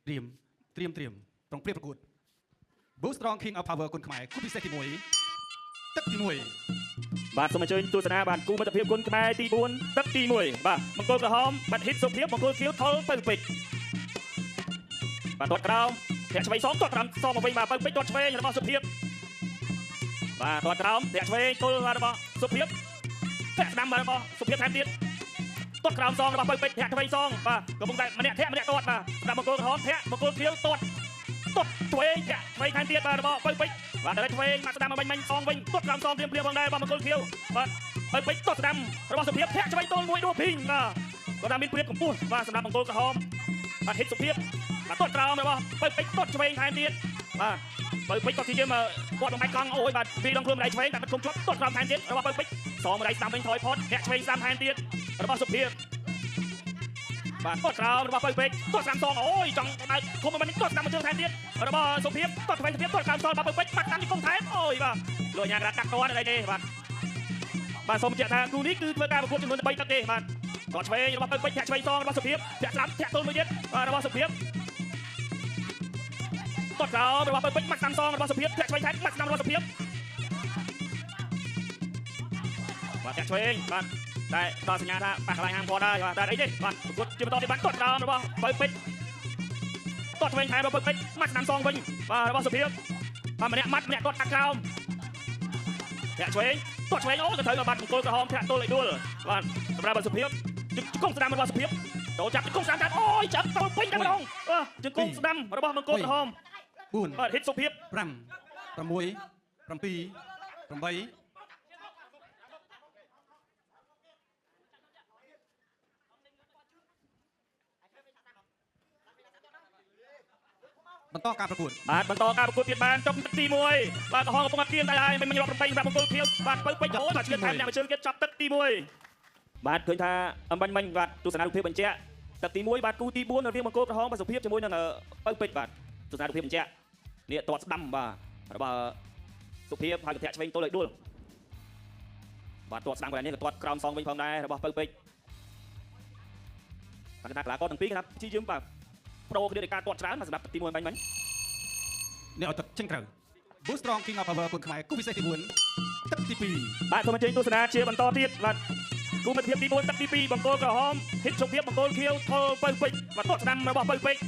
ត្រៀមត្រៀមត្រៀមប្រុងប្រៀបប្រកួត Boost Strong King of Power គុណខ្មែរគូពិសេសទី1ទឹកទី1 បាទសូមអញ្ជើញទស្សនាបាទគូមិត្តភាពគុណខ្មែរទី4ទឹកទី1បាទមង្គលក្រហមបាទហ៊ីតសុភាពមង្គលខៀវថុលពៅពេជ្របាទទាត់ក្រោមធាក់ឆ្វេងសងទាត់ក្រោមសងមកវិញបាទពៅពេជ្រទាត់ឆ្វេងរបស់សុភាពបាទទាត់ក្រោមធាក់ឆ្វេងទល់របស់សុភាពធាក់ស្ដាំរបស់សុភាពថែមទៀតទាត់ក្រោមសងរបស់ពៅពេជ្រធាក់ឆ្វេងសងបាទកំពុងតែម្នាក់ធាក់ម្នាក់ទាត់បាទសម្រាប់មង្គលក្រហមធាក់មង្គលខៀវទាត់ទាត់ឆ្វេងធាក់ឆ្វេងថែមទៀតបាទរបស់ពៅពេជ្របាទតែឆ្វេងមកស្ដាំមកវិញមិញសងវិញទាត់ក្រោមសងព្រាមៗផងដែររបស់មង្គលខៀវបាទពៅពេជ្រទាត់ស្ដាំរបស់សុភាពធាក់ឆ្វេងទល់មួយដួលភីងបាទគាត់ថាមានព្រៀបកម្ពស់បាទសម្រាប់មង្គលក្រហមបាទហ៊ីតសុភាពបាទទាត់ក្រោមរបស់ពៅពេជ្រទាត់ឆ្វេងថែមទៀតបាទពៅពេជ្រទាត់ទីយើងគាត់បំបាច់កង់អូយបាទពីដងខ្លួនម្ដាយឆ្វេងតែមិនគុំជាប់ទាត់ក្រោមថែមទៀតរបស់ពៅពេជ្រសម្ដាយស្ដាំវិញថយផុតធាក់ឆ្វេងស្ដាំថែមទៀតរបស់សុភាពបាទទាត់ក្រោមរបស់ពៅពេជ្រទាត់ស្ដាំសងអូយចង់ដើរគុំមិនទាត់ស្ដាំមួយជើងថែមទៀតរបស់សុភាពទាត់ឆ្វេងសុភាពទាត់ក្រោមសងរបស់ពៅពេជ្របាត់ស្ដាំជង្គង់ថែមអូយបាទលោកញ៉ាក្រាកាត់ទាត់អីទេបាទបាទសូមបញ្ជាក់ថាគូនេះគឺធ្វើការប្រកួតចំនួន3ទឹកទេបាទទាត់ឆ្វេងរបស់ពៅពេជ្រធាក់ឆ្វេងសងរបស់សុភាពធាក់ស្ដាំធាក់ទល់មួយទៀតបាទរបស់សុភាពទាត់ក្រោមរបស់ពៅពេជ្របាត់ស្ដាំសងរបស់សុភាពធាក់ឆ្វេងថែមបាត់ស្ដាំរបស់សុភាពបាទធាក់ឆ្វេងបាទតែដល់សញ្ញាថាប៉ះកន្លែងហាមគាត់ហើយបាទតែអីទេបាទប្រកួតជាបន្តទៀតបាទទាត់ក្រោមរបស់ពៅពេជ្រទាត់ឆ្វេងថែមរបស់ពៅពេជ្រមាត់ស្ដាំសងវិញបាទរបស់សុភាពបាទម្នាក់ម៉ាត់ម្នាក់ទាត់កាត់ក្រោមធាក់ឆ្វេងទាត់ឆ្វេងអូទៅត្រូវបាទមង្គលក្រហមធាក់ទល់ឲ្យដួលបាទសម្រាប់សុភាពជង្គង់ស្ដាំរបស់សុភាពចូលចាប់ជង្គង់ស្ដាំចាប់អូយចាប់ទល់ពេញតែម្ដងជង្គង់ស្ដាំរបស់មង្គលក្រហម 4 បាទហ៊ីតសុភាព 5 6 7 8 បន្តការប្រកួត បាទបន្តការប្រកួតទៀតបានចុងទឹកទី1បាទក្រហមកំពុងតែគៀនតែហើយមិនរាប់8សម្រាប់មង្គលខៀវបាទពៅពេជ្រអូយបាទឆ្លៀតថែមអ្នកមកជើងទៀតចាប់ទឹកទី1បាទឃើញថាអំបញ្ញមិញបាទទស្សនារូបភាពបញ្ជាក់ទឹកទី1បាទគូទី4រវាងមង្គលក្រហមបាទសុភាពជាមួយនឹងពៅពេជ្របាទទស្សនារូបភាពបញ្ជាក់នេះទាត់ស្ដាំបាទរបស់សុភាពហើយកធាក់ឆ្វេងទល់ឲ្យដួលបាទទាត់ស្ដាំកន្លែងនេះក៏ទាត់ក្រោមសងវិញផងដែររបស់ពៅពេជ្របាទគណៈកីឡាករទាំងពីរគេថាព្យាយាមបាទប្រូគ្នាដោយការទាត់ច្រើនសម្រាប់ទឹកទី1បាញ់មិញ នេះឲ្យទឹកចេញក្រៅ Boost Strong King of Power គុណខ្មែរគូពិសេសទី4ទឹកទី2 បាទសូមអញ្ជើញទស្សនាជាបន្តទៀតបាទគូមិត្តភាពទី4ទឹកទី2បង្គោលក្រហមហ៊ីតសុភាពបង្គោលខៀវថុលពៅពេជ្របាទទាត់ស្ដាំរបស់ពៅពេជ្រ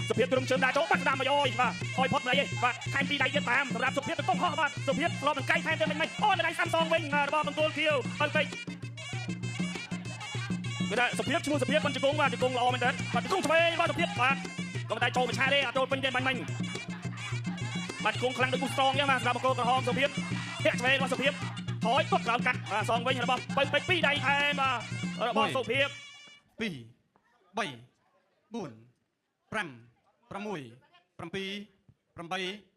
សុភាពទ្រង់ជើងដាក់ចូលបាត់ស្ដាំមកអូយបាទថយផុតមិនអីទេបាទថែមពីរដៃទៀតតាមសម្រាប់សុភាពទៅកុំហោះបាទសុភាពធ្លាប់នឹងកៃថែមទៀតមិនអូយម្ដាយស្ដាំសងវិញរបស់បង្គោលខៀវពៅពេជ្រគឺថាសុភាពឈ្មោះសុភាពប៉ុនជង្គង់បាទជង្គង់ល្អមែនតើបាទជង្គង់ឆ្វេងបាទសុភាពបាទក៏តែចូលមួយឆាទេអត់ចូលពេញទេបាញ់មិញបាទជង្គង់ខ្លាំងដូចគូស្រងចឹងបាទសម្រាប់បង្គោលក្រហមសុភាពធាក់ឆ្វេងរបស់សុភាពថយទាត់ក្រោមកាត់បាទសងវិញរបស់ពៅពេជ្រពីរដៃថែមបាទរបស់សុភាព 2 3 4 5 6 7 8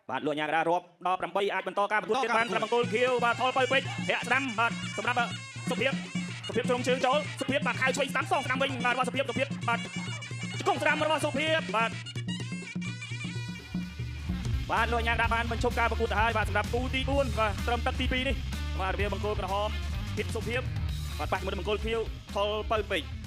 បាទលោកញ៉ាកដារាប់ដល់8អាចបន្តការប្រកួតទៀតបានសម្រាប់បង្គោលខៀវបាទថលពៅពេជ្រធាក់ស្ដាំបាទសម្រាប់សុភាពសុភាពជ្រុងជើងចូលសុភាពបាទខៅឆ្វេងស្ដាំសងស្ដាំវិញបាទរបស់សុភាពសុភាពបាទជង្គង់ស្ដាំរបស់សុភាពបាទបាទលោកញ៉ាកដាបានបញ្ឈប់ការប្រកួតទៅហើយបាទសម្រាប់គូទី4បាទត្រឹមទឹកទី2នេះបាទរវាងបង្គោលក្រហមហ៊ីតសុភាពបាទប៉ះជាមួយនឹងបង្គោលខៀវថលពៅពេជ្រ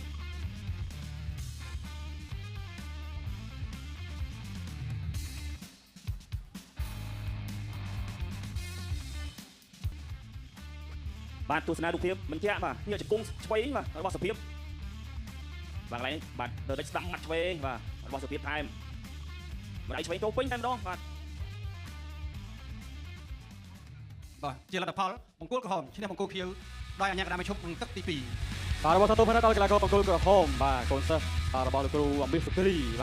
បាទទស្សនារូបភាពបញ្ជាក់បាទនេះជង្គង់ឆ្វេងបាទរបស់សុភាពបាទកន្លែងនេះបាទទៅដេចស្ដាំមាត់ឆ្វេងបាទរបស់សុភាពថែមម្ដាយឆ្វេងចូលពេញតែម្ដងបាទ បាទជាលទ្ធផលបង្គោលក្រហមឈ្នះបង្គោលខៀវដោយអាជ្ញាកណ្ដាលមកឈប់ក្នុងទឹកទី2 បាទរបស់សាទរផាដល់កីឡាករបង្គោលក្រហមបាទកូនសិស្សរបស់លោកគ្រូអំបិសសុគ្រី។